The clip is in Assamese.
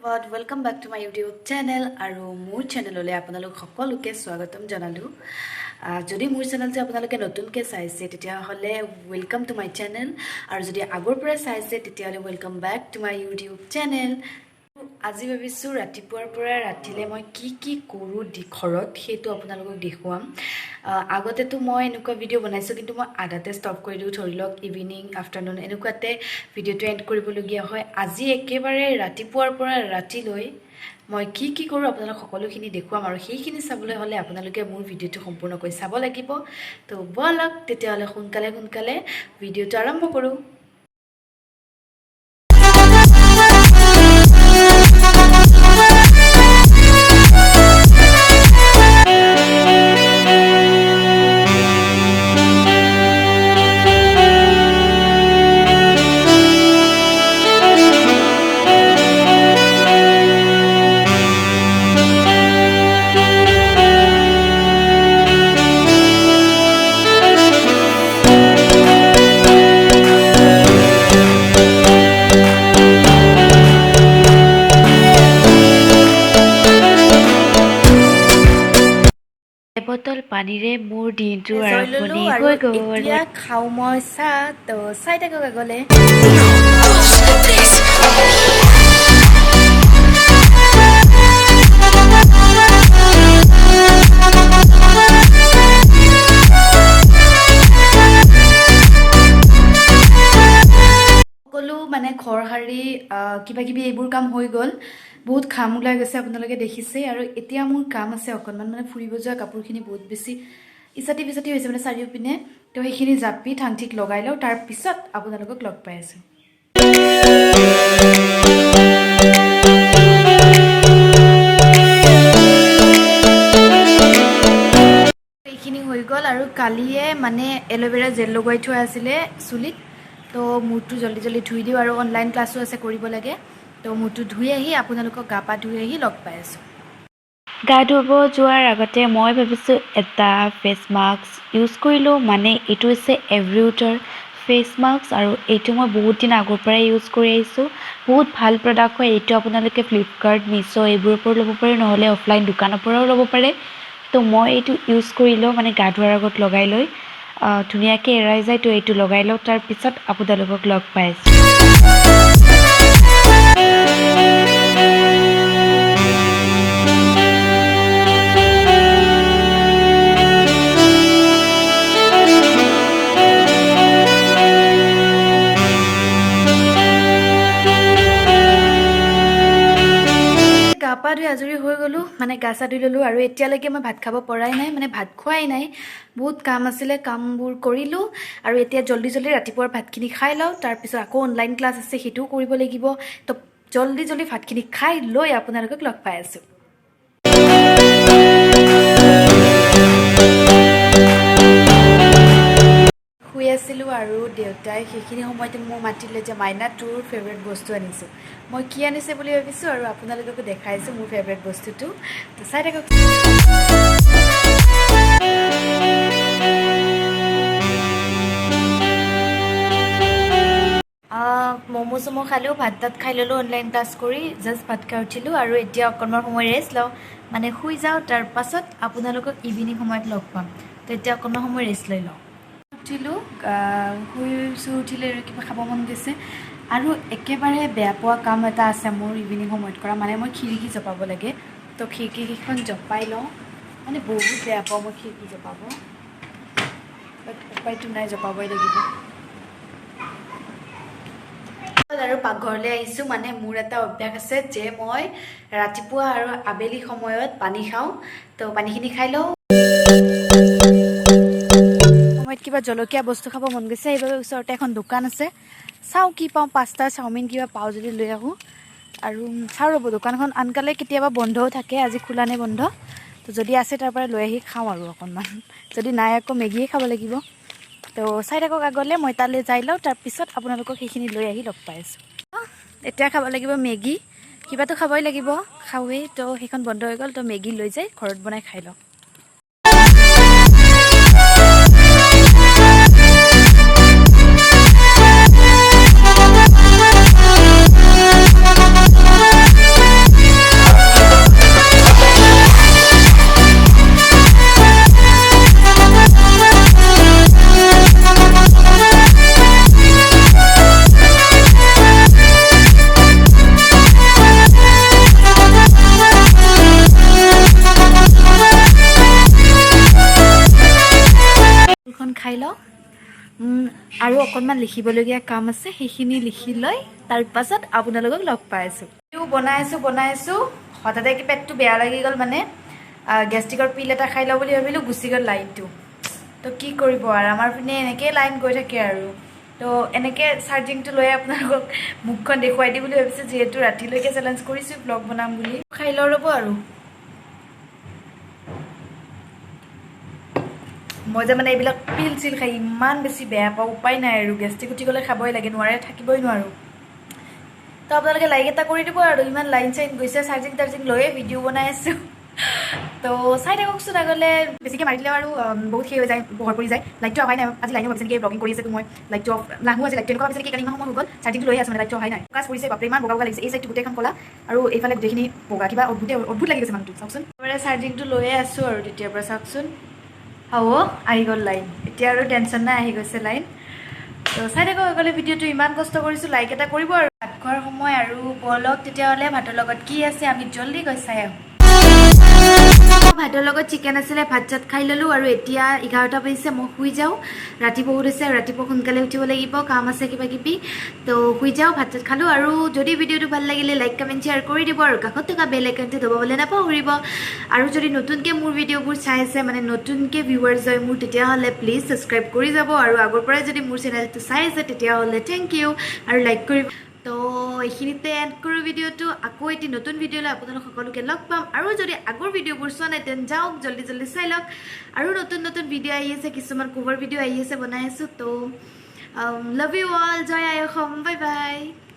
Welcome back to my YouTube channel আৰু মোৰ চেনেললৈ আপোনালোক সকলোকে স্বাগতম জনালোঁ। যদি মোৰ চেনেলটো আপোনালোকে নতুনকৈ চাইছে, তেতিয়াহ'লে welcome to my channel আৰু যদি আগৰ পৰাই চাইছে, তেতিয়াহ'লে welcome back to my YouTube channel। আজি ভাবিছোঁ ৰাতিপুৱাৰ পৰা ৰাতিলৈ মই কি কি কৰোঁ ঘৰত, সেইটো আপোনালোকক দেখুৱাম। আগতেতো মই এনেকুৱা ভিডিঅ' বনাইছোঁ, কিন্তু মই আধাতে ষ্টপ কৰি দিওঁ। ধৰি লওক ইভিনিং, আফটাৰনুন এনেকুৱাতে ভিডিঅ'টো এণ্ড কৰিবলগীয়া হয়। আজি একেবাৰে ৰাতিপুৱাৰ পৰা ৰাতিলৈ মই কি কি কৰোঁ, আপোনালোক সকলোখিনি দেখুৱাম আৰু সেইখিনি চাবলৈ হ'লে আপোনালোকে মোৰ ভিডিঅ'টো সম্পূৰ্ণকৈ চাব লাগিব। তো ব'লক তেতিয়াহ'লে, সোনকালে সোনকালে ভিডিঅ'টো আৰম্ভ কৰোঁ। এবটল পানীৰে মোৰ দিনটোৰ জয় ল'লোঁ আৰম্ভণি আৰু হৈ গ'ল। এতিয়া খাওঁ মই চাহ। তো চাই থাকক আগলে। This সকলো মানে ঘৰ সাৰি, কিবা কিবি এইবোৰ কাম হৈ গ'ল। বহুত ঘাম ওলাই গৈছে, আপোনালোকে দেখিছে। আৰু এতিয়া মোৰ কাম আছে অকণমান, মানে ফুৰিব যোৱা কাপোৰখিনি বহুত বেছি ইচাটি বিচাটি হৈছে মানে চাৰিওপিনে। তো সেইখিনি জাপি ঠাং ঠিক লগাই লওঁ, তাৰপিছত আপোনালোকক লগ পাই আছোঁ। এইখিনি হৈ গ'ল আৰু কালিয়ে মানে এল'ভেৰা জেল লগাই থোৱা আছিলে চুলিত। তো মূৰটো জল্দি জল্দি ধুই দিওঁ আৰু অনলাইন ক্লাছো আছে, কৰিব লাগে। তো মূৰটো ধুই আহি আপোনালোকক, গা পা ধুই আহি লগ পাই আছোঁ। গা ধুব যোৱাৰ আগতে মই ভাবিছোঁ এটা ফেচ মাস্ক ইউজ কৰিলোঁ। মানে এইটো হৈছে এভৰিউটৰ ফেচ মাস্ক আৰু এইটো মই বহুত দিন আগৰ পৰাই ইউজ কৰি আহিছোঁ। বহুত ভাল প্ৰডাক্ট হয় এইটো। আপোনালোকে ফ্লিপকাৰ্ট, মিছ' এইবোৰৰ পৰা ল'ব পাৰে, নহ'লে অফলাইন দোকানৰ পৰাও ল'ব পাৰে। তো মই এইটো ইউজ কৰি লওঁ, মানে গা ধোৱাৰ আগত লগাই লৈ ধুনীয়াকৈ এৰাই যায়। তো এইটো লগাই লওঁ, তাৰপিছত আপোনালোকক লগ পাই আছোঁ। গা পা ধুই আজৰি হৈ গ'লোঁ, মানে গা চা ধুই ল'লোঁ আৰু এতিয়ালৈকে মই ভাত খাব পৰাই নাই, মানে ভাত খোৱাই নাই। বহুত কাম আছিলে, কামবোৰ কৰিলোঁ আৰু এতিয়া জল্দি জল্দি ৰাতিপুৱাৰ ভাতখিনি খাই লওঁ। তাৰপিছত আকৌ অনলাইন ক্লাছ আছে, সেইটোও কৰিব লাগিব। তো জল্দি জল্দি ভাতখিনি খাই লৈ আপোনালোকক লগ পাই আছোঁ। শুই আছিলোঁ আৰু দেউতাই সেইখিনি সময়তে মোক মাতিলে যে মাইনা, তোৰ ফেভৰেট বস্তু আনিছোঁ। মই কি আনিছে বুলি ভাবিছোঁ আৰু আপোনালোককো দেখাইছোঁ মোৰ ফেভৰেট বস্তুটো। তো চাই থাকক। ম'ম' চম' খালোঁ, ভাত তাত খাই ল'লোঁ। অনলাইন ক্লাছ কৰি জাষ্ট ভাত খাই উঠিলোঁ আৰু এতিয়া অকণমান সময় ৰেষ্ট লওঁ, মানে শুই যাওঁ। তাৰপাছত আপোনালোকক ইভিনিং সময়ত লগ পাম। তো এতিয়া অকণমান সময় ৰেষ্ট লৈ লওঁ। উঠিলোঁ, শুই উঠিলে আৰু কিবা খাব মন গৈছে। আৰু একেবাৰে বেয়া পোৱা কাম এটা আছে মোৰ ইভিনিং সময়ত কৰা, মানে মই খিৰিকী জপাব লাগে। তো খিৰিকীকেইখন জপাই লওঁ। মানে বহুত বেয়া পাওঁ মই খিৰিকী জপাব, বাট উপায়টো নাই, জপাবই লাগিব। আৰু পাকঘৰলৈ আহিছোঁ। মানে মোৰ এটা অভ্যাস আছে যে মই ৰাতিপুৱা আৰু আবেলি সময়ত পানী খাওঁ। তো পানীখিনি খাই লওঁ। সময়ত কিবা জলকীয়া বস্তু খাব মন গৈছে, সেইবাবে ওচৰতে এখন দোকান আছে, চাওঁ কি পাওঁ। পাস্তা, চাওমিন কিবা পাওঁ যদি লৈ আহোঁ। আৰু চাওঁ ৰ'ব, দোকানখন আনকালে কেতিয়াবা বন্ধও থাকে, আজি খোলা নে বন্ধ। তো যদি আছে তাৰ পৰা লৈ আহি খাওঁ আৰু অকণমান, যদি নাই আকৌ মেগীয়ে খাব লাগিব। তো চাই থাকক আগলৈ, মই তালৈ যাই লওঁ, তাৰপিছত আপোনালোকক সেইখিনি লৈ আহি লগ পাই আছোঁ। এতিয়া খাব লাগিব মেগী, কিবাতো খাবই লাগিব, খাওঁৱেই। তো সেইখন বন্ধ হৈ গ'ল, তো মেগী লৈ যাই ঘৰত বনাই খাই লওঁ। আৰু অকণমান লিখিবলগীয়া কাম আছে, সেইখিনি লিখি লৈ তাৰপাছত আপোনালোকক লগ পাই আছোঁ। বনাই আছোঁ, বনাই আছোঁ, হঠাতে কি পেটটো বেয়া লাগি গ'ল, মানে গেষ্ট্ৰিকৰ পিল এটা খাই লওঁ বুলি ভাবিলোঁ, গুচি গ'ল লাইনটো। তো কি কৰিব আৰু, আমাৰ পিনে এনেকেই লাইন গৈ থাকে আৰু। তো এনেকৈ চাৰ্জিংটো লৈ আপোনালোকক মুখখন দেখুৱাই দিম বুলি ভাবিছোঁ, যিহেতু ৰাতিলৈকে চেলেঞ্জ কৰিছোঁ ব্লগ বনাম বুলি। খাই লওঁ ৰ'ব। আৰু মই যে মানে এইবিলাক পিল চিল খাই ইমান বেছি বেয়া পাওঁ, উপায় নাই আৰু, গেষ্ট্ৰিক উঠি গ'লে খাবই লাগে, নোৱাৰে, থাকিবই নোৱাৰোঁ। তো আপোনালোকে লাইক এটা কৰি দিব আৰু, ইমান লাইন চাইন গৈছে, চাৰ্জিং তাৰ্জিং লৈয়ে ভিডিঅ' বনাই আছোঁ, তো চাই থাককচোন আগলৈ। বেছিকৈ মাৰি দিলে আৰু বহুত সেই হৈ যায়, পোহৰ পৰি যায়। লাইটটো অহাই নাই আজি। লাইনো ভাবিছে নেকি ব্লগিং কৰি আছে, তো মই লাইটটো অফ লাহো আজি। লাইটটো এনেকুৱা ভাবিছে নেকি, কাৰণ ইমান সময় হৈ গ'ল, চাৰ্জিংটো লৈ আছে, মানে লাইটটো অহাই নাই। প্ৰকাশ পৰিছে, বাপৰে, ইমান বগা বগা লাগিছে। এই চাইডটো গোটেইখন ক'লা আৰু এইফালে গোটেইখিনি বগা, কিবা অদ্ভুতে অদ্ভুত লাগি গৈছে মানুহটো, চাওকচোন। একেবাৰে চাৰ্জিংটো লৈয়ে আছোঁ আৰু তেতিয়াৰ পৰা, চাওকচোন। হ'ব, আহি গ'ল লাইন, এতিয়া আৰু টেনশ্যন নাই, আহি গৈছে লাইন। তো চাই থাকক আগলৈ ভিডিঅ'টো, ইমান কষ্ট কৰিছোঁ, লাইক এটা কৰিব। আৰু ভাত খোৱাৰ সময় আৰু, ব'লক তেতিয়াহ'লে ভাতৰ লগত কি আছে আমি জল্দি গৈ চাই আহোঁ। ভাতৰ লগত চিকেন আছিলে, ভাত চাত খাই ল'লোঁ আৰু এতিয়া 11টা বাজিছে, মই শুই যাওঁ। ৰাতি বহুত হৈছে আৰু ৰাতিপুৱা সোনকালে উঠিব লাগিব, কাম আছে কিবা কিবি, তো শুই যাওঁ। ভাত চাত খালোঁ আৰু যদি ভিডিঅ'টো ভাল লাগিলে লাইক, কমেণ্ট, শ্বেয়াৰ কৰি দিব আৰু কাষত থকা বেল আইকনটো দবাবলৈ নাপাহৰিব। আৰু যদি নতুনকৈ মোৰ ভিডিঅ'বোৰ চাই আছে, মানে নতুনকৈ ভিউৱাৰ্ছ হয় মোৰ, তেতিয়াহ'লে প্লিজ ছাবস্ক্ৰাইব কৰি যাব। আৰু আগৰ পৰাই যদি মোৰ চেনেলটো চাই আছে, তেতিয়াহ'লে thank U আৰু লাইক কৰিব। তো এইখিনিতে এণ্ড কৰোঁ ভিডিঅ'টো। আকৌ এটি নতুন ভিডিঅ'লৈ আপোনালোক সকলোকে লগ পাম। আৰু যদি আগৰ ভিডিঅ'বোৰ চোৱা নাই, তেন্তে যাওক, জল্দি জল্দি চাই লওক। আৰু নতুন নতুন ভিডিঅ' আহি আছে, কিছুমান কভাৰ ভিডিঅ' আহি আছে, বনাই আছোঁ। তো লাভ you all, Joy I Assam, bye bye.